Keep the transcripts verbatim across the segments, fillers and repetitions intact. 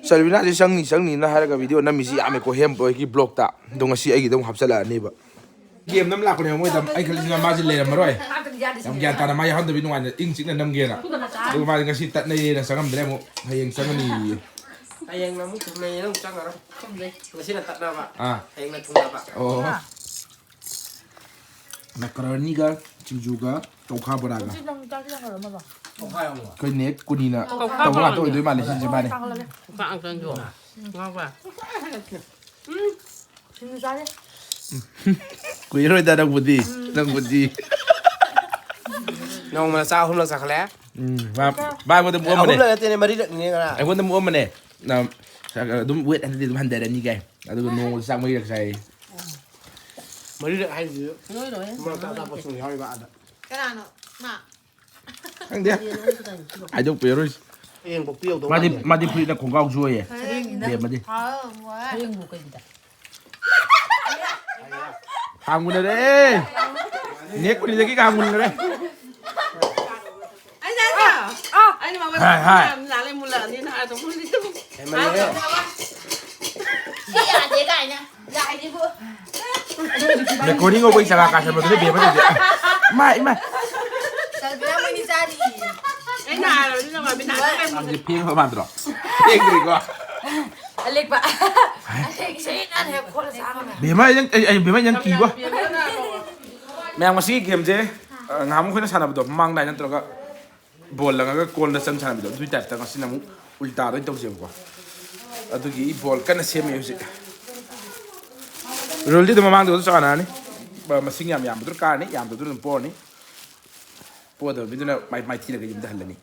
ꯆꯜꯕꯤꯅꯥꯁꯦ ꯆꯪꯅꯤ ꯆꯪꯅꯤꯅ ꯍꯥꯏꯔꯒ ꯚꯤꯗꯤꯑꯣ ꯅꯝꯃꯤꯁꯤ ꯌꯥꯝꯃꯦꯀꯣ, ꯍꯦꯝꯕꯣꯏꯒꯤ ꯕ꯭ꯂꯣꯛꯇ꯫ ꯑꯗꯣ ꯉꯁꯤ ꯑꯩꯒꯤꯗ ꯑꯃꯨꯛ ꯍꯥꯞꯆꯜꯂꯛꯑꯅꯤꯕ꯫ ꯒꯦꯝ ꯅꯝ ꯂꯥꯛꯄꯅꯦꯕ ꯃꯣꯏꯗ꯫ ꯑꯩ ꯈꯜꯂꯤꯁꯤꯅ ꯃꯥꯁꯦ ꯂꯩꯔꯝꯃꯔꯣꯏ꯫ ꯌꯥꯝ ꯒ꯭ꯌꯥꯟ ꯇꯥꯅ ꯃꯥ ꯌꯥꯎꯍꯟꯗꯕꯤ ꯅꯨꯡꯉꯥꯏꯅ ꯏꯪ ꯆꯤꯛꯅ ꯅꯝꯒꯦꯅ꯫ ꯑꯗꯨꯒ ꯃꯥꯗꯤ ꯉꯁꯤ ꯇꯠꯅꯩꯌꯦꯅ ꯆꯪꯉꯝꯗ꯭ꯔꯦ ꯑꯃꯨꯛ꯫ ꯍꯌꯦꯡ ꯆꯪꯉꯅꯤꯌꯦ꯫ ꯍꯌꯦꯡꯅ ꯑꯃꯨꯛ ꯊꯨꯡꯅꯩꯌꯦꯅ ꯑꯃꯨꯛ ꯆꯪꯉꯔꯣꯏ꯫ ꯉꯁꯤꯅ ꯇꯠꯅꯕ꯫ ꯑꯥ꯫ ꯍꯌꯦꯡꯅ ꯊꯨꯡꯅꯕ꯫ ꯑꯣ꯫ ꯃꯦꯀꯥꯔꯣꯅꯤꯒ ꯁꯤꯡꯖꯨꯒ ꯆꯧꯈꯥ ꯕꯣꯔꯥꯒ꯫ ꯁꯤ ꯅꯪ ꯆꯥꯛ ꯆꯥꯈ꯭ꯔꯕ ꯃꯥꯜꯂꯣ? ꯑꯩꯈꯣꯏ ꯅꯦꯛ ꯀꯨꯅꯤꯅ ꯆꯧꯈꯥ ꯇꯧꯕ ꯉꯥꯛꯇ ꯕꯣꯔꯥꯅꯦ꯫ ꯑꯣꯏꯗꯣꯏ ꯃꯥꯜꯂꯦ ꯁꯤꯁꯦ ꯃꯥꯅꯦ꯫ ꯆꯥꯛ ꯑꯝꯇꯪ ꯌꯣ꯫ ꯉꯥꯎꯕ꯫ ꯁꯤꯡꯖꯨ ꯆꯥꯒꯦ꯫ ꯀꯨꯏꯔꯣꯏꯗ ꯅꯪꯕꯨꯗꯤ꯫ ꯅꯪꯕꯨꯗꯤ꯫ ꯅꯣꯡꯃꯗ ꯆꯥꯛ ꯑꯍꯨꯝꯂꯛ ꯆꯥꯈꯠꯂꯦ꯫ ꯎꯝ, ꯃꯥ, ꯃꯥ ꯑꯩꯉꯣꯟꯗ ꯃꯣꯛꯑꯝꯕꯅꯦ꯫ ꯑꯍꯨꯝꯂꯛ ꯅꯠꯇꯦꯅꯦ, ꯃꯔꯤꯔꯛꯅꯤꯅꯦ ꯉꯔꯥꯡ꯫ ꯑꯩꯉꯣꯟꯗ ꯃꯣꯛꯑꯝꯕꯅꯦ꯫ ꯅ-, ꯑꯗꯨꯝ ꯋꯦꯠ ꯍꯟꯊꯗꯤ ꯑꯗꯨꯝ ꯍꯟꯊꯔꯅꯤ ꯀꯥꯏ꯫ ꯑꯗꯨꯒ ꯅꯣꯡꯃꯗ ꯆꯥꯛ ꯃꯔꯤꯔꯛ ꯆꯥꯏꯌꯦ꯫ ꯃꯔꯤꯔꯛ ꯍꯥꯏꯁꯤ ꯂꯣꯏ ꯂꯣꯏ꯫ ꯃꯔꯛꯇ ꯑꯆꯥꯄꯣꯠꯁꯨ ꯌꯥꯎꯔꯤꯕ ꯑꯥꯗ꯫ ꯀꯅꯥꯅꯣ? ꯃꯥ? ꯈꯪꯗꯦ꯫ ꯍꯥꯏꯗꯣꯛꯄꯤꯔꯔꯣꯏꯁꯤ꯫ ꯍꯌꯦꯡ ꯄꯣꯛꯄꯤ ꯌꯧꯗꯧ ꯃꯥꯗꯤ, ꯃꯥꯟꯗꯦ꯫ ꯃꯥꯗꯤ ꯐꯨꯔꯤꯠꯅ ꯈꯣꯡꯒ꯭ꯔꯥꯎ ꯆꯣꯏꯌꯦ꯫ ꯍꯌꯦꯡꯅꯤꯅ꯫ ꯕꯦꯝꯃꯗꯤ꯫ ꯍꯥꯎ, ꯃꯣꯏ꯫ ꯍꯌꯦꯡꯕꯨ ꯀꯩꯒꯤꯗ? ꯍꯥꯡꯃꯨꯟꯅꯔꯦ꯫ ꯅꯦꯛ ꯀꯨꯟꯅꯤꯗꯒꯤ ꯍꯥꯡꯃꯨꯟꯅꯔꯦ꯫ ꯑꯩꯅ ꯍꯥꯏꯗ꯭ꯔꯣ? ꯑꯩꯅ ꯃꯉꯣꯟꯗ ꯍꯥꯏ, ꯍꯥꯏ꯫ ꯌꯥꯝ ꯂꯥꯜꯂꯦ, ꯃꯨꯜꯂꯛꯑꯅꯤꯅ ꯑꯗꯨꯝ ꯍꯦꯟꯃꯜꯂꯦꯍꯦ꯫ ꯁꯤ ꯌꯥꯗꯦ ꯀꯥꯏꯅ꯫ ꯌꯥꯏꯁꯤꯕꯨ꯫ ꯃꯦꯀꯣꯅꯤ ꯉꯧꯕꯒꯤ ꯆꯒꯥ ꯀꯥꯁꯟꯕꯗꯨꯅ ꯕꯦꯝꯃ ꯇꯧꯗꯦ꯫ ꯏꯃꯥ, ꯏꯃꯥ꯫ ꯆꯜꯕꯤꯅꯥ ꯃꯣꯏꯅꯤ ꯆꯥꯔꯤ꯫ ꯑꯩꯅ ꯍꯥꯏꯔꯕꯅꯤꯅ ꯃꯥ ꯕꯤꯅꯥ ꯀꯩ ꯃꯨꯜꯂꯦ? ꯁꯤ ꯐꯦꯡꯕ ꯃꯥꯟꯗ꯭ꯔꯣ? ꯐꯦꯡꯗ꯭ꯔꯤꯀꯣ? ꯑꯂꯦꯛꯄ꯫ ꯑꯂꯦꯛ ꯏꯁꯩ ꯅꯥꯟꯅ ꯍꯦꯛ ꯈꯣꯠꯂ ꯆꯥꯕꯅꯦ꯫ ꯕꯦꯝꯃ, ꯑꯩ ꯅꯪ, ꯑꯩ, ꯑꯩ, ꯕꯦꯝꯃ, ꯑꯩ ꯅꯪ ꯀꯤꯕ? ꯃꯌꯥꯝ, ꯉꯁꯤꯒꯤ ꯒꯦꯝꯁꯦ, ꯑ, ꯉꯍꯥꯟꯃꯨꯛ ꯑꯩꯈꯣꯏꯅ ꯁꯥꯟꯅꯕꯗꯣ, ꯃꯃꯥꯡ ꯅꯥꯏꯠ ꯅꯠꯇ꯭ꯔꯒ ꯕꯣꯜ ꯂꯪꯉꯒ ꯀꯣꯟꯗ ꯆꯪ ꯁꯥꯟꯅꯕꯗꯣ, ꯑꯗꯨꯒꯤ ꯇꯥꯏꯞꯇ ꯉꯁꯤꯅ ꯑꯃꯨꯛ ꯎꯜꯇꯥꯗ ꯑꯣꯏꯅ ꯇꯧꯁꯦꯕꯀꯣ꯫ ꯑꯗꯨꯒꯤ ꯕꯣꯜ ꯀꯟꯅ ꯁꯦꯝꯃꯤ ꯍꯧꯖꯤꯛ꯫ ꯔꯨꯜꯗꯤ ꯑꯗꯨꯝ ꯃꯃꯥꯡꯗ ꯑꯗꯨꯝ ꯆꯞ ꯃꯥꯟꯅꯔꯅꯤ꯫ ꯃ-, ꯃꯁꯤꯡ ꯌꯥꯝ ꯌꯥꯝꯕꯗꯨꯅ ꯀꯥꯔꯅꯤ, ꯌꯥꯝꯗꯕꯗꯨꯅ ꯑꯗꯨꯝ ꯄꯣꯔꯅꯤ꯫ ꯄꯣꯗꯕ ꯃꯤꯗꯨꯅ ꯃꯥꯏ-, ꯃꯥꯏꯊꯤꯔꯒ ꯌꯨꯝꯗ ꯍꯜꯂꯅꯤ꯫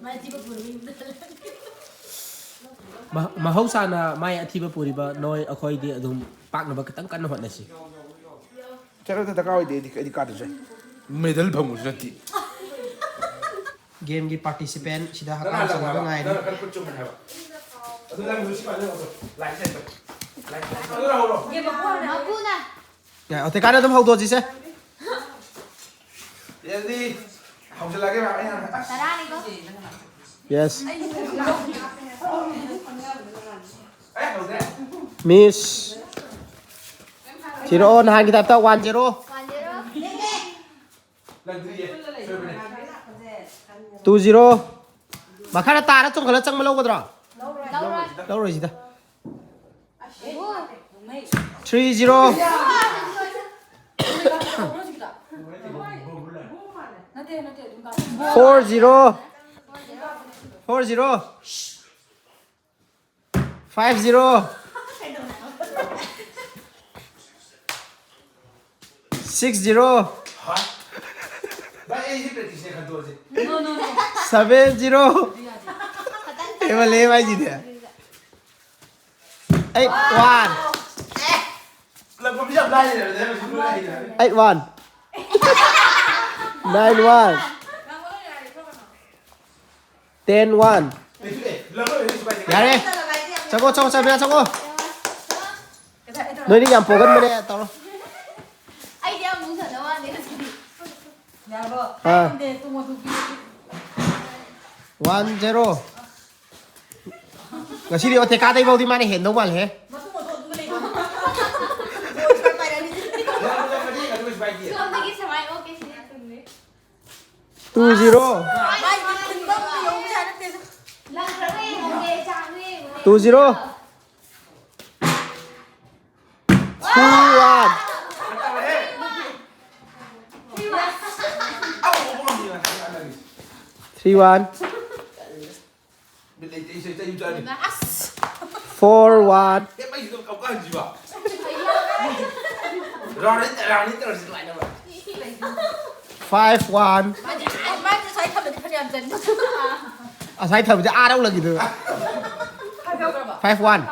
ꯃꯥꯏꯊꯤꯕ ꯄꯨꯔꯒ ꯌꯨꯝꯗ ꯍꯜꯂꯅꯤ꯫ ꯃꯍ-, ꯃꯍꯧꯁꯥꯅ ꯃꯥꯏ ꯑꯊꯤꯕ ꯄꯨꯔꯤꯕ ꯅꯣꯏ ꯑꯩꯈꯣꯏꯗꯤ ꯑꯗꯨꯝ ꯄꯥꯛꯅꯕ ꯈꯤꯇꯪ ꯀꯟꯅ ꯍꯣꯠꯅꯁꯤ꯫ ꯆꯠꯂꯣꯗ, ꯗꯔꯀꯥꯔ ꯑꯣꯏꯗꯦ ꯑꯩꯗꯤ, ꯑꯩꯗꯤ ꯀꯥꯗ꯭ꯔꯁꯨ ꯌꯥꯏ꯫ ꯃꯦꯗꯜ ꯐꯪꯕꯁꯨ ꯅꯠꯇꯦ꯫ ꯒꯦꯝꯒꯤ ꯄꯥꯔꯇꯤꯁꯤꯄꯦꯟ ꯁꯤꯗ ꯍꯛꯆꯥꯡ ꯆꯪꯕ ꯉꯥꯏꯔꯤ꯫ ꯅꯪꯅ ꯈꯔ ꯈꯨꯠ ꯆꯨꯝꯃꯦ ꯍꯥꯏꯕ꯫ ꯑꯗꯨ ꯅꯪ ꯂꯨꯁꯤ ꯃꯥꯜꯂꯦ, ꯑꯗꯣ ꯂꯥꯏꯠ ꯂꯩꯕ꯫ ꯂꯥꯏꯠ ꯂꯩꯕ꯫ ꯑꯗꯨ ꯂꯥꯛꯍꯧꯔꯣ꯫ ꯃꯄꯨꯅ꯫ ꯌꯥꯏ, ꯑꯣꯇꯦꯀꯥꯅ ꯑꯗꯨꯝ ꯍꯧꯗꯣꯛꯑꯁꯤꯁꯦ꯫ ꯑꯗꯨꯗꯤ ꯍꯧꯖꯤꯜꯂꯒꯦ, ꯃꯌꯥꯝ꯫ ꯑꯩ ꯍꯥꯟꯅ, ꯑꯁ꯫ ꯇꯔꯥꯅꯤꯀꯣ꯫ ꯌꯦꯁ꯫ Miss. ꯊꯤꯔꯛꯑꯣ, ꯅꯍꯥꯟꯒꯤ type ꯇ one zero. Two zero. ꯃꯈꯥꯗ ꯇꯥꯔ ꯆꯣꯡꯈꯠꯂ ꯆꯪꯕ ꯂꯧꯒꯗ꯭ꯔꯣ? ꯂꯧꯔꯣꯏꯁꯤꯗ. Three zero. Four zero. Four zero. Five zero. Six zero. Seven zero. Eight one. Eight one. Nine one. Ten one. ꯌꯥꯔꯦ. ꯆꯪꯉꯣ, ꯆꯪꯉꯣ, ꯆꯪꯉꯣ, ꯆꯪꯉꯣ. ꯅꯣꯏꯗꯤ ꯌꯥꯝ ꯄꯣꯒꯟꯕꯅꯦ, ꯇꯧꯔꯣ. ꯑꯩꯗꯤ ꯌꯥꯝ ꯃꯨꯁꯟꯅ ꯋꯥꯅꯤ ꯉꯁꯤꯗꯤ. ꯑꯥ. One zero. ꯉꯁꯤꯗꯤ ꯑꯣꯇꯦꯀꯥꯗꯩꯐꯥꯎꯗꯤ ꯃꯥꯅ ꯍꯦꯟꯗꯧ ꯃꯥꯜꯂꯦꯍꯦ. ꯁꯣꯝꯗꯒꯤ ꯁꯨꯃꯥꯏꯅ ꯑꯣꯛꯀꯦ ꯁꯤꯗꯤ ꯆꯨꯝꯃꯦ. Two zero. ꯂꯪꯈ꯭ꯔꯕ ꯌꯦꯡꯉꯨꯅꯦ, ꯆꯥꯡꯗꯣ ꯌꯦꯡꯉꯨꯅꯦ. Two zero. Three one. Three one. Four one. Five one. ꯃꯥꯗꯤ ꯉꯁꯥꯏ ꯊꯝꯕꯗꯤ ꯐꯅꯌꯥꯝ ꯆꯟꯕ. ꯉꯁꯥꯏ ꯊꯝꯕꯗꯤ ꯑꯥ ꯂꯧꯔꯒꯤꯗꯨ. Five one.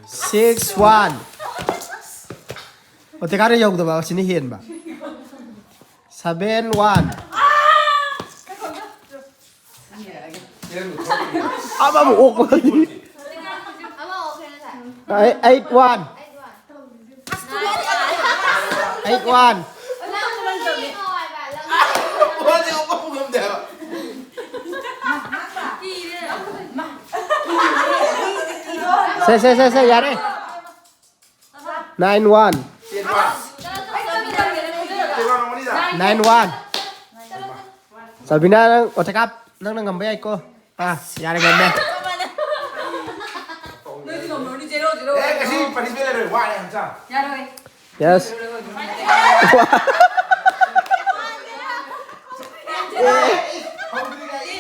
Six one. ꯑꯣꯇꯦꯀꯥꯗ ꯌꯧꯗꯕ ꯑꯁꯤꯅ ꯍꯦꯟꯕ. Seven one. ꯑꯃꯃꯨꯛ ꯑꯣꯛꯄ. Eight one. Eight one. ꯁꯦ ꯁꯦ ꯁꯦ ꯁꯦ, ꯌꯥꯔꯦ. Nine one. Nine one. ꯁꯕꯤꯅꯥ, ꯅꯪ ꯑꯣꯇ ꯀꯥꯞ, ꯅꯪꯅ ꯉꯝꯕ ꯌꯥꯏꯀꯣ꯫ ꯑꯥ, ꯌꯥꯔꯦ, ꯉꯝꯃꯦ꯫ ꯅꯣꯏꯗꯤ ꯉꯝꯃꯔꯣꯏ, zero, zero. ꯑꯦ, ꯉꯁꯤ punishment ꯂꯩꯔꯣꯏ, ꯋꯥꯔꯦ ꯍꯛꯆꯥꯡ꯫ ꯌꯥꯔꯣꯏ꯫ Yes.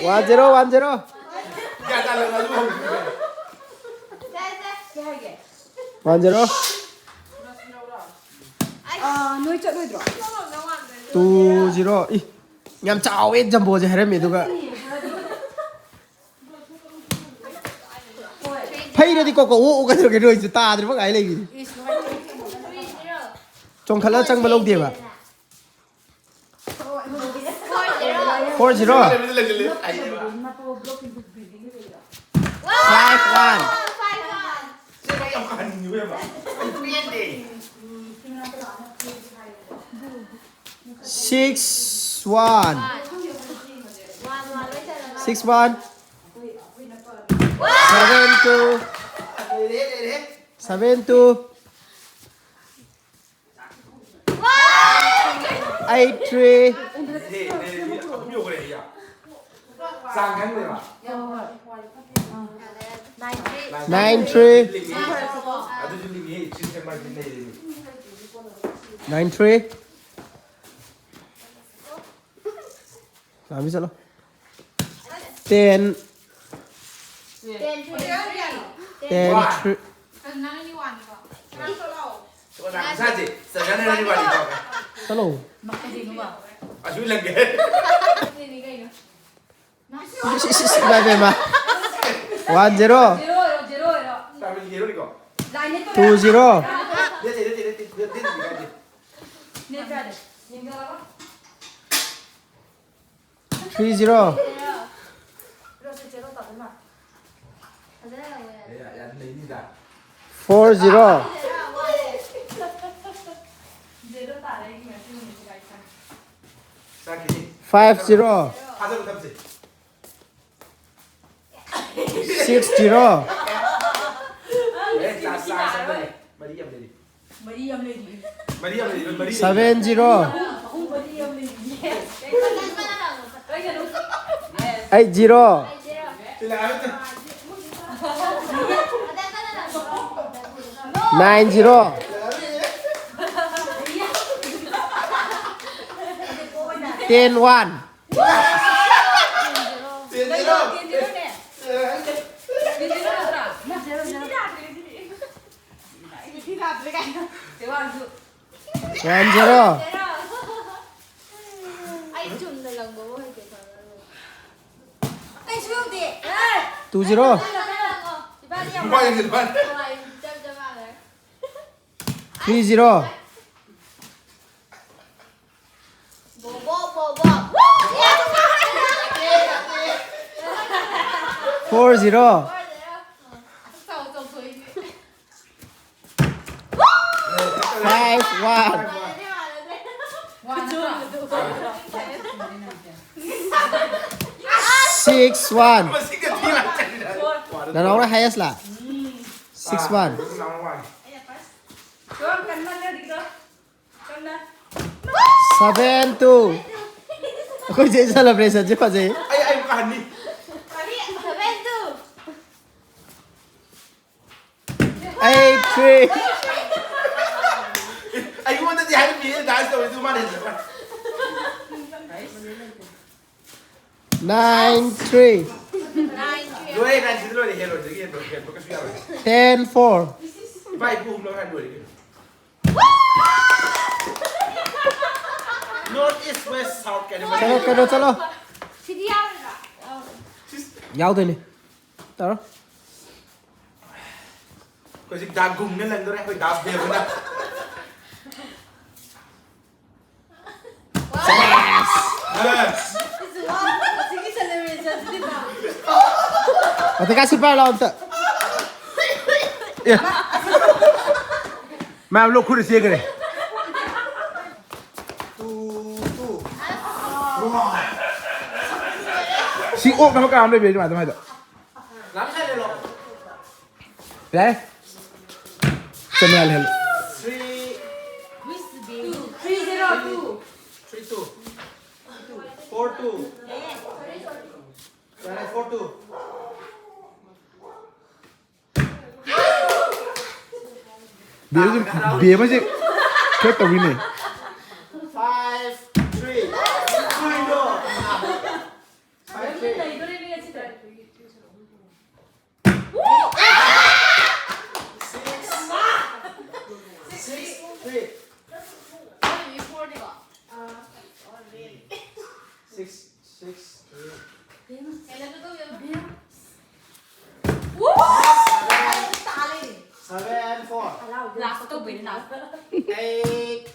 One zero, one zero. ꯒ꯭ꯌꯥꯟ ꯇꯥꯅ ꯑꯗꯨꯝ ꯍꯧꯖꯤꯛ꯫ One zero. ꯑꯥ, ꯅꯣꯏ ꯆꯠꯂꯣꯏꯗ꯭ꯔꯣ? Two zero. ꯏ, ꯌꯥꯝ ꯆꯥꯎꯋꯦ ꯖꯝꯕꯣꯁꯦ ꯍꯥꯏꯔꯝꯃꯤ, ꯑꯗꯨꯒ ꯐꯩꯔꯗꯤ ꯀꯣꯛ ꯀꯣꯛ ꯑꯣꯛ ꯑꯣꯛ ꯀꯩꯗꯧꯔꯒꯦ, ꯅꯣꯏꯁꯦ ꯇꯥꯗ꯭ꯔꯤꯕ ꯉꯥꯏ ꯂꯩꯔꯤꯅꯤ꯫ ꯆꯣꯡꯈꯠꯂ ꯆꯪꯕ ꯂꯧꯗꯦꯕ꯫ Four zero. Five one. Six one. Six one. Seven two. Seven two. Eight three. Nine three. Nine three. ꯂꯥꯝꯕꯤ ꯆꯠꯂꯣ꯫ Ten. Ten three. Ten three. ꯆꯠꯂꯣ꯫ ꯑꯁꯨ ꯂꯪꯒꯦ꯫ ꯏꯁ, ꯏꯁ, ꯏꯁ, ꯏꯃꯥ ꯏꯕꯦꯝꯃ꯫ One zero. Two zero. Three zero. Four zero. Five zero. Six zero. ꯃꯔꯤ ꯑꯃ ꯂꯩꯔꯤ꯫ ꯃꯔꯤ ꯑꯃ ꯂꯩꯔꯤ, ꯃꯔꯤ ꯂꯩꯔꯤ꯫ Seven zero. ꯑꯍꯨꯝ ꯃꯔꯤ ꯑꯃ ꯂꯩꯔꯤ꯫ Eight zero. Nine zero. Ten one. One zero. ꯑꯩ ꯆꯨꯝꯅ ꯂꯪꯕꯕꯨ ꯍꯩꯇꯦ ꯈꯪꯉꯔꯣꯏ꯫ ꯀꯩꯁꯨ ꯌꯧꯗꯦ꯫ Two zero. ꯏꯕꯥꯅꯤ ꯌꯥꯝ ꯃꯥꯏ ꯂꯤꯟ ꯃꯥꯏ꯫ ꯍꯋꯥꯏ ꯆꯞ ꯆꯞ ꯃꯥꯟꯅꯔꯦ꯫ Three zero. ꯕꯣꯕꯣ ꯕꯣꯕꯣ꯫ Four zero. ꯆꯥꯎ ꯆꯥꯎꯊꯣꯛꯏꯅꯦ꯫ Five one. ꯃꯥꯟꯅꯗꯦ ꯃꯥꯟꯅꯗꯦ꯫ ꯋꯥꯟ ꯅꯠꯇ꯭ꯔꯣ? Six one. ꯃꯁꯤꯒ ꯊꯤ ꯂꯥꯛꯆꯔꯤꯗ꯫ ꯅꯅꯥꯎꯅ highest ꯂꯥ? Six one. ꯌꯥꯝ ꯀꯟꯃꯟꯈ꯭ꯔꯗꯤꯀꯣ꯫ ꯀꯟꯅ꯫ Seven two. ꯑꯩꯈꯣꯏ ꯆꯦ celebrationꯁꯦ ꯐꯖꯩ꯫ ꯑꯩ ꯑꯩ ꯑꯃꯨꯛꯀ ꯍꯟꯅꯤ꯫ ꯀꯔꯤ? Seven two. Eight three. ꯑꯩꯉꯣꯟꯗꯗꯤ ꯍꯥꯏꯔꯝꯃꯤꯍꯦ dance ꯇꯧꯔꯤꯗꯨ ꯃꯥꯅ ꯍꯦꯟꯅ꯫ Nine three. Nine two. ꯂꯣꯏꯔꯦ ꯅꯥꯏꯟ ꯁꯤꯗ ꯂꯣꯏꯔꯦ, ꯍꯦꯜꯂꯣꯏꯗꯒꯤ ꯍꯦꯟꯕ ꯍꯦꯟꯕ ꯀꯩꯁꯨ ꯌꯥꯔꯣꯏ꯫ Ten four. ꯏꯄꯥ ꯏꯄꯨ ꯍꯨꯝꯂꯛ ꯍꯥꯏ ꯂꯣꯏꯔꯦ ꯀꯩꯅꯣ꯫ North East West South ꯀꯥꯏꯅ ꯃꯁꯤ ꯆꯠꯂꯣ, ꯀꯩꯅꯣ, ꯆꯠꯂꯣ꯫ ꯁꯤꯗꯤ ꯌꯥꯎꯔꯣꯏꯗ꯭ꯔꯥ? ꯌꯥꯎꯗꯣꯏꯅꯤ꯫ ꯇꯧꯔꯣ꯫ ꯍꯧꯖꯤꯛ ꯗꯥ ꯒꯨꯡꯅ ꯂꯪꯗꯣꯔꯦ ꯑꯩꯈꯣꯏ ꯗꯥ ꯕꯦꯕꯅ꯫ ꯁꯤꯒꯤ ꯁꯦꯂꯦꯕ꯭ꯔꯦꯁꯟꯁꯤꯗꯤ ꯄꯥꯝꯃꯦ꯫ ꯃꯊꯛ ꯀꯥ ꯁꯤꯠ ꯄꯥꯏꯔꯣ ꯂꯥꯛꯑꯣ ꯑꯝꯇ꯫ ꯑꯦ꯫ ꯃꯌꯥꯝ ꯂꯣꯛ ꯈꯨꯔ ꯆꯦꯟꯈ꯭ꯔꯦ꯫ ꯁꯤ ꯑꯣꯛꯅꯕ ꯀꯥ ꯑꯃ ꯂꯩꯕ꯭ꯔꯥ ꯑꯗꯨꯃꯥꯏꯅ ꯑꯗꯨꯃꯥꯏꯅ꯫ ꯌꯥꯔꯦ꯫ ꯆꯠꯂꯣ, ꯌꯥꯔꯦ, ꯌꯥꯔꯦ꯫ Three, three zero two. Three two. Four two. ꯌꯥꯔꯦ, four two. ꯕꯦꯝꯁꯦ, ꯕꯦꯝ ꯑꯁꯦ ꯈꯔ ꯇꯧꯏꯅꯦ꯫ Five three. ꯀꯩꯅꯣ? Five three. Six. Six three. Six six three. Seven four. Last ꯇꯧꯕꯩꯅꯦ, last. Eight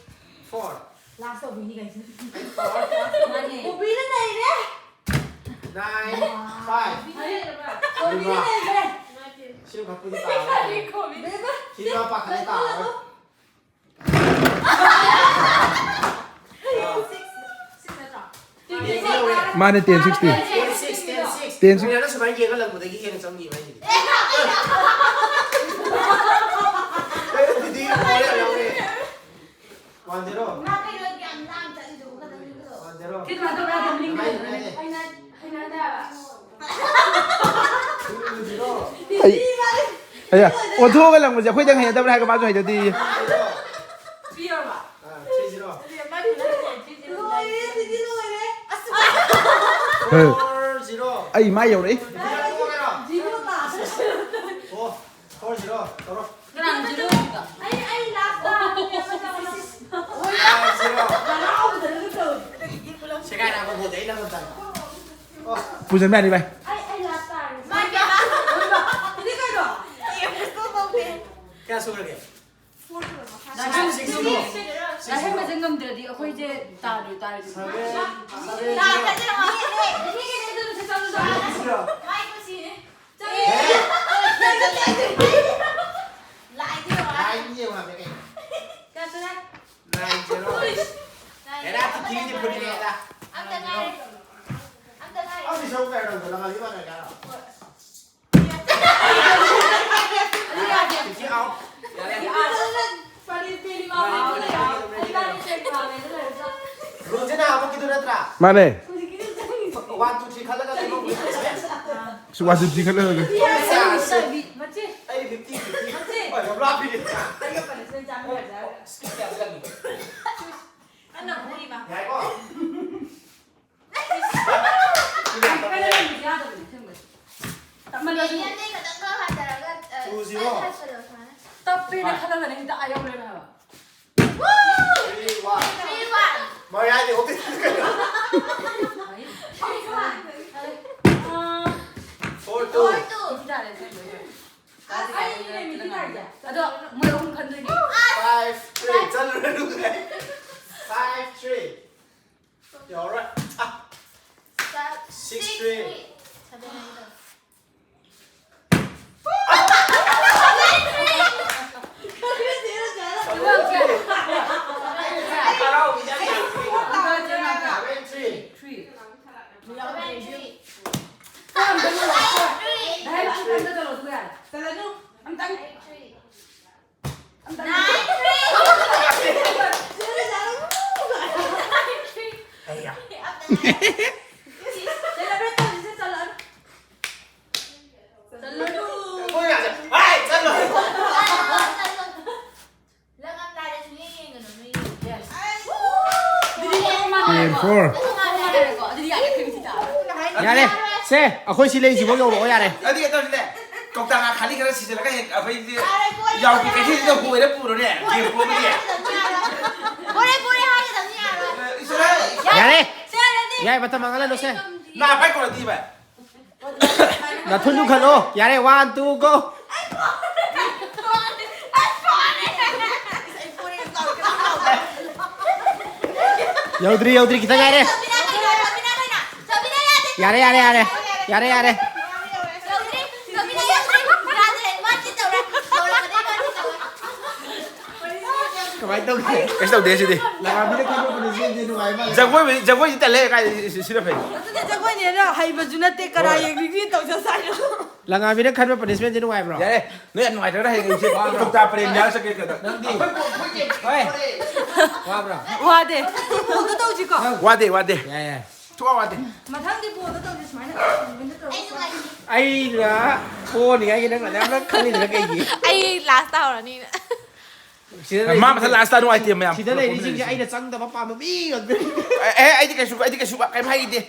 four. Last ꯇꯧꯕꯩꯅꯤ ꯀꯩꯁꯦ꯫ Eight four. ꯃꯥꯅꯦ꯫ ꯀꯣꯕꯤꯅ ꯅꯩꯔꯦ꯫ Nine five. ꯀꯣꯕꯤꯅ ꯅꯩꯔꯦ꯫ ꯁꯤ ꯈꯛꯄꯨꯗꯤ ꯇꯥꯔꯦ꯫ ꯕꯦꯕꯥ꯫ ꯁꯤ ꯃꯥ ꯄꯥꯈꯠꯂꯦ ꯇꯥꯔꯦ꯫ ꯃꯥꯅꯦ, ten sixty꯫ Ten six, ten six꯫ Ten six꯫ ꯃꯤꯅ ꯁꯨꯃꯥꯏꯅ ꯌꯦꯡꯍꯜꯂꯛꯄꯗꯒꯤ ꯍꯦꯟꯅ ꯆꯪꯈꯤꯕ ꯍꯥꯏꯁꯤꯗꯤ꯫ ꯀꯩꯅꯣ, ꯗꯤꯗꯤ ꯌꯥꯝ ꯌꯥꯎꯔꯦ꯫ One zero꯫ ꯃꯥ ꯀꯩꯅꯣ ꯌꯥꯝ ꯂꯥꯡ ꯆꯠꯂꯤꯗꯨꯕꯨ ꯀꯩꯗꯧꯔꯤꯅꯣ? One zero꯫ ꯁꯤ ꯀꯃꯥꯏꯅ ꯇꯧꯕ꯭ꯔꯥ, ꯗꯣꯃꯤꯅꯤꯛ? ꯀꯃꯥꯏꯅ ꯇꯧꯕ꯭ꯔꯥ? ꯑꯩꯅ ꯍꯩꯅꯗꯦ ꯍꯥꯏꯕ꯫ Two zero꯫ ꯑꯩ ꯑꯩ ꯑꯣꯟꯊꯣꯛꯑꯒ ꯂꯪꯕꯁꯦ ꯑꯩꯈꯣꯏꯗꯪ ꯍꯩꯅꯗꯕ꯭ꯔꯥ ꯍꯥꯏꯔꯒ ꯃꯥꯁꯨ ꯍꯩꯅꯗꯦꯌꯦ꯫ ꯄꯤꯔꯕ? ꯑꯥ, three zero꯫ ꯑꯗꯨꯗꯤ ꯃꯥꯏ ꯐꯅ ꯂꯣꯏꯔꯦ, ꯑꯗꯨꯗꯤ ꯂꯣꯏꯔꯦ꯫ ꯑꯁ! Four zero꯫ ꯑꯩ ꯃꯥꯏ ꯌꯧꯔꯛꯏ꯫ ꯄꯤꯔꯛꯑꯣ꯫ Zero ꯇꯥꯗ꯭ꯔꯦ꯫ ꯑꯣ, four zero꯫ ꯇꯧꯔꯣ꯫ ꯀꯅꯥꯅ zero ꯑꯣꯏꯔꯤꯕ? ꯑꯩ, ꯑꯩ last ꯇꯥꯔꯦ꯫ Five zero꯫ ꯍꯔꯥꯎꯕꯗ ꯑꯗꯨꯝ ꯇꯧꯔꯤ꯫ ꯁꯦꯒꯥꯏ ꯅꯥꯕ ꯕꯣꯜꯗꯤ ꯑꯩꯅ ꯉꯝ ꯇꯥꯔꯦ꯫ ꯑꯣ꯫ ꯄꯨꯁꯟꯕ ꯌꯥꯅꯤ, ꯚꯥꯏ꯫ ꯑꯩ, ꯑꯩ last ꯇꯥꯔꯦ꯫ ꯃꯥꯏ ꯄꯦꯝꯃ꯫ ꯁꯤꯗꯤ ꯀꯩꯅꯣ? ꯀꯌꯥ ꯁꯨꯔꯒꯦ? ꯗꯥ ꯍꯦꯃꯟ-, ꯗꯥ ꯍꯦꯃꯟꯁꯦ ꯉꯝꯗ꯭ꯔꯗꯤ ꯑꯩꯈꯣꯏꯁꯦ ꯇꯥꯔꯣꯏ, ꯇꯥꯔꯣꯏ꯫ Seven, seven zero꯫ ꯃꯥꯏ ꯀꯨꯁꯤꯅꯦ꯫ ꯂꯥꯏꯗꯤ ꯌꯦꯡꯉꯣ ꯍꯥꯏꯕꯅꯦ ꯀꯩꯅꯣ꯫ ꯀꯌꯥ ꯁꯨꯔꯦ? Nine zero꯫ ꯑꯦꯔꯥ, ꯇꯤꯊꯤꯗꯤ ꯐꯨꯠꯂꯦꯗ꯫ ꯑꯝꯇ ꯉꯥꯏꯔꯦ꯫ ꯑꯝꯇ ꯉꯥꯏꯔꯦ꯫ ꯑꯝꯇ ꯁꯣꯛ ꯀꯩꯅꯣ, ꯂꯪꯉꯗꯤ ꯃꯥꯟꯅꯔꯦ ꯀꯩꯅꯣ꯫ ꯇꯤꯊꯤ out꯫ ꯌꯥꯔꯦ꯫ ꯃꯥꯅꯦ꯫ One, two, three ꯈꯜꯂꯒ ꯂꯩꯔꯣ꯫ ꯁꯤ one, two, three ꯈꯜꯂꯒ꯫ ꯃꯆꯦ꯫ ꯑꯩ fifty, fifty꯫ ꯃꯆꯦ꯫ ꯍꯣꯏ, ꯌꯥꯝ ꯂꯥꯞꯄꯤꯅꯦ꯫ ꯑꯩꯒ ꯄꯟꯅꯤꯁꯃꯦꯟ ꯆꯥꯃꯤꯟꯅꯔꯁꯦ ꯍꯥꯏꯔꯣ? Skip ꯀꯌꯥ ꯆꯠꯂꯝꯃꯤꯅꯣ? ꯀꯟꯅ ꯐꯨꯔꯤꯕ꯫ ꯌꯥꯏꯀꯣ? ꯀꯟꯅ ꯌꯥꯗꯕꯅꯦ, ꯑꯁꯦꯡꯕꯩ꯫ ꯇꯞꯃꯜꯂꯁꯨ꯫ ꯃꯦꯗꯤꯌꯝꯗꯩ ꯈꯤꯇꯪ ꯈꯔ ꯍꯟꯊꯔꯒ, ꯑ, Two zero꯫ ꯍꯥꯏ ꯍꯥꯏꯕꯗꯣ ꯁꯨꯃꯥꯏꯅ꯫ ꯇꯞꯄꯦꯅ ꯈꯜꯂꯒꯅꯦ ꯍꯦꯛꯇ ꯑꯥ ꯌꯧ ꯂꯩꯔꯝꯃꯦ ꯍꯥꯏꯕ꯫ Three one꯫ Three one꯫ ꯃꯌꯥꯏꯗꯤ ꯑꯣꯀꯦ꯫ Three one꯫ ꯑꯥ꯫ Four two꯫ Four two꯫ ꯃꯤꯊꯤ ꯇꯥꯔꯦ, ꯑꯁꯦꯡꯕꯩ꯫ ꯑꯁ, ꯑꯩꯅꯤꯅꯦ ꯃꯤꯊꯤ ꯇꯥꯔꯤꯁꯦ꯫ ꯑꯗꯣ ꯃꯣꯏ ꯑꯍꯨꯝ ꯈꯟꯗꯣꯏꯅꯦ꯫ Five three꯫ ꯆꯠꯂꯨꯔꯦ, ꯅꯨꯡꯉꯥꯏ꯫ Five three꯫ ꯌꯧꯔꯦ꯫ ꯑꯥ꯫ Six three꯫ Seven ꯍꯥꯏꯒꯦ ꯇꯧꯔꯦ꯫ Seven three꯫ Three꯫ Seven three꯫ ꯆꯠꯂꯅꯨ꯫ ꯑꯝꯇꯪ꯫ Nine three꯫ ꯑꯩꯌꯥ꯫ Celebrate ꯇꯧꯁꯤꯁꯦ, ꯆꯠꯂꯣ꯫ ꯆꯠꯂꯣ꯫ ꯃꯣꯏ ꯌꯥꯁꯦ, ꯍꯥꯏ, ꯆꯠꯂꯣ꯫ ꯂꯪꯉꯝꯗꯥꯏꯗ ꯁꯨꯡꯌꯦꯡ ꯌꯦꯡꯒꯅꯨ, ꯅꯣꯏ꯫ Yes꯫ ꯑꯗꯨꯗꯤ ꯌꯥꯝ ꯃꯥꯟꯅꯔꯦꯀꯣ꯫ Four꯫ ꯑꯗꯨ ꯃꯥꯟꯅꯔꯦꯀꯣ꯫ ꯑꯗꯨꯗꯤ ꯌꯥꯔꯦ, ꯑꯩꯈꯣꯏ ꯃꯤꯁꯤ ꯇꯥꯔꯦ꯫ ꯌꯥꯔꯦ, ꯁꯦ, ꯑꯩꯈꯣꯏ ꯁꯤ ꯂꯩꯁꯤꯐꯥꯎ ꯌꯧꯔꯛꯑꯣ, ꯌꯥꯔꯦ꯫ ꯑꯗꯨꯗꯤ ꯀꯩꯅꯣ ꯇꯧꯁꯤꯅꯦ, ꯀꯧꯇꯥ ꯉꯥ ꯈꯥꯂꯤ ꯈꯔ ꯁꯤꯖꯤꯜꯂꯒ ꯍꯦꯛ ꯑꯩꯈꯣꯏꯗꯤ ꯌꯥꯎꯕꯤ ꯀꯩꯊꯦꯜꯁꯤꯗ ꯍꯣꯏꯔ ꯄꯨꯔꯣꯅꯦ, ꯒꯦꯝ ꯄꯣꯕꯒꯤ꯫ ꯕꯣꯔꯦ, ꯕꯣꯔꯦ ꯍꯥꯏꯒꯗꯕꯅꯤ, ꯌꯥꯔꯣꯏ꯫ ꯏꯁꯣꯔ! ꯌꯥꯔꯦ! ꯁꯦ, ꯌꯥꯔꯦ꯫ ꯌꯥꯏ, ꯃꯇꯝ ꯃꯥꯡꯍꯜꯂꯅꯨ, ꯁꯦ꯫ ꯅꯥ ꯄꯥꯏ ꯀꯣꯟꯅꯗꯤ ꯚꯥꯏ꯫ ꯅꯥꯊꯨꯟꯗꯨ ꯈꯜꯂꯣ꯫ ꯌꯥꯔꯦ, one, two, go꯫ ꯌꯧꯗ꯭ꯔꯤ, ꯌꯧꯗ꯭ꯔꯤ, ꯈꯤꯇꯪ ꯉꯥꯏꯔꯦ꯫ ꯌꯥꯔꯦ, ꯌꯥꯔꯦ, ꯌꯥꯔꯦ꯫ ꯌꯥꯔꯦ, ꯌꯥꯔꯦ꯫ ꯀꯃꯥꯏꯅ ꯇꯧꯒꯦ? ꯀꯩꯁꯨ ꯇꯧꯗꯦ ꯁꯤꯗꯤ꯫ ꯂꯥꯛꯑꯝꯃꯤꯅ ꯈꯪꯕ ꯄꯨꯂꯤꯁꯁꯤꯡꯁꯦ ꯅꯨꯡꯉꯥꯏ ꯃꯥꯜꯂꯦ꯫ ꯖꯒꯣꯏꯕꯨꯗꯤ, ꯖꯒꯣꯏꯗꯤ ꯇꯜꯂꯦ ꯀꯥꯏ, ꯁꯤ-, ꯁꯤꯅ ꯐꯩ꯫ ꯑꯗꯨꯗꯤ ꯖꯒꯣꯏꯅꯦꯅ ꯍꯩꯕꯁꯨ ꯅꯠꯇꯦ, ꯀꯅꯥ ꯍꯣꯏ꯫ ꯌꯦꯡꯅꯤꯡꯉꯤ ꯇꯧꯖ ꯁꯥꯏꯅꯣ? ꯂꯪꯉꯥꯕꯤꯅ ꯈꯟꯕ ꯄꯅꯤꯁꯃꯦꯟꯁꯦ ꯅꯨꯡꯉꯥꯏꯕ꯭ꯔꯣ? ꯌꯥꯔꯦ, ꯅꯣꯏ ꯌꯥꯝ ꯅꯨꯡꯉꯥꯏꯇ꯭ꯔꯒꯅ ꯍꯌꯦꯡ ꯑꯩꯁꯦ ꯀꯧꯇꯥ ꯄ꯭ꯔꯦꯝ ꯌꯥꯎꯔ ꯆꯠꯀꯦ ꯀꯩꯅꯣ꯫ ꯅꯪꯗꯤ? ꯍꯣꯏ꯫ ꯋꯥꯕ꯭ꯔꯥ? ꯋꯥꯗꯦ꯫ ꯕꯣꯜꯗꯣ ꯇꯧꯁꯤꯀꯣ꯫ ꯋꯥꯗꯦ ꯋꯥꯗꯦ꯫ ꯌꯥꯏ ꯌꯥꯏ꯫ ꯁꯨꯡꯋꯥ ꯋꯥꯗꯦ꯫ ꯃꯊꯪꯗꯤ ꯕꯣꯜꯗꯣ ꯇꯧꯁꯤ ꯁꯨꯃꯥꯏꯅ꯫ ꯑꯩꯅ ꯄꯣꯅꯤꯡꯉꯥꯏꯒꯤ ꯅꯪ ꯑꯗꯨꯌꯥꯝꯅ ꯈꯜꯂꯤꯗꯅ ꯀꯩꯒꯤ? ꯑꯩ ꯂꯥꯁ ꯇꯥꯍꯧꯔꯅꯤꯅ꯫ ꯁꯤꯗ ꯃꯥ ꯃꯊꯪ ꯂꯥꯁ ꯇꯥꯅꯨ ꯑꯥꯏꯇꯦꯝ ꯃꯌꯥꯝ꯫ ꯁꯤꯗ ꯂꯩꯔꯤꯁꯤꯡꯁꯦ ꯑꯩꯅ ꯆꯪꯗꯕ ꯄꯥꯝꯕ ꯃꯤ ꯉꯥꯛꯇꯅꯤ꯫ ꯑꯦ ꯑꯩꯗꯤ ꯀꯩꯁꯨ ꯑꯩꯗꯤ ꯀꯩꯁꯨ ꯀꯩꯝ ꯍꯥꯏꯗꯦ꯫